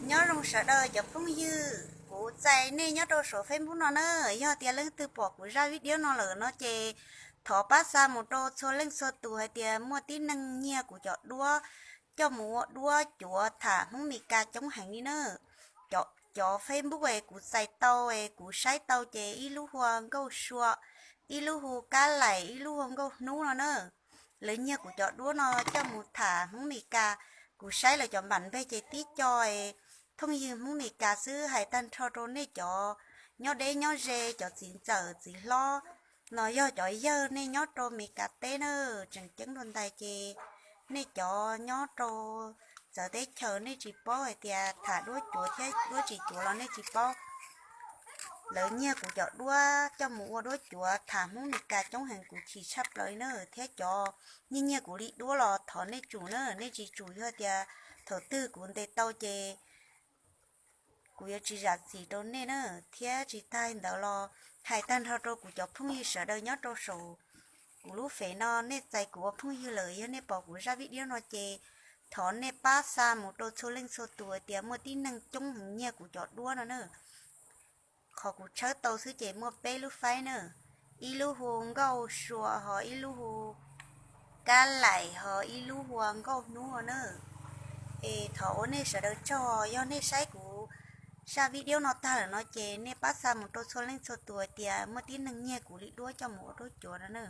Nyob zoo sawv daws cov phooj ywg, kuv txais nej nyob rau saum Facebook no na. Yog tias leej twg pom kuv zaj video no lawm no ces thov pab xa mus rau txhua leej txhua tus hais tias muaj tib neeg nyiag kuv cov duab coj mus ua duab cuav tham Hmoob Mes Kas coob heev li na. Cov Facebook es kuv txais tau es kuv saib tau ces ib lub hu ua Nkauj Sua, ib lub hu Kab Laim, ib lub hu ua Nkauj Hnub no na. Lawv nyiag kuv cov duab no coj mus tham Hmoob Mes Kas. Kuv saib lawv cov npam npeg ces tib co es phooj ywg Hmoob Mes Kas xwb. Hais tag nrho rau nej cov nyob deb nyob ze, cov txiv ntxawm txiv hlob no, yog cov yawg nej nyob rau Mes Kas teb na, tseem ceeb dua ntais ces nej cov nyob rau txawv teb chaws nej tsis paub hais tias tham duab cuav thiab duab tsis cuav los nej tsis paub. Lawv nyiag kuv cov duab coj mus ua duab cuav tham Hmoob Mes Kas coob heev, kuv chim tshaj plaws li na. Thiab cov nyiag nyiag kuv li duab los thov nej tsum na, nej tsis tsum yog tias thaum twg kuv ntes tau ces kuv yuav tsis zam txim rau nej na. Thiab tsis tag li ntawd los hais tag nrho rau kuv cov phooj ywg sawv daws nyob rau saum kuv lub Face no, nej txais kuv ua phooj ywg lawm, yog nej pom kuv zaj video no ces thov nej pab xa mus rau txhua leej txhua tus hais tias muaj tib neeg coob heev nyiag kuv cov duab no na. Qhov kuv tshawb tau xwb ces muaj peb lub faib na, ib lub hu Nkauj Sua, ho ib lub hu Kab Laim, ho ib lub hu ua Nkauj Hnub na. Es thov ua nej sawv daws tsaug, yog nej saib kuv zaj video no tag lawm no ces nej pab xa mus rau txhua leej txhua tus hais tias muaj tib neeg nyiag kuv li duab coj mus ua duab cuav no na.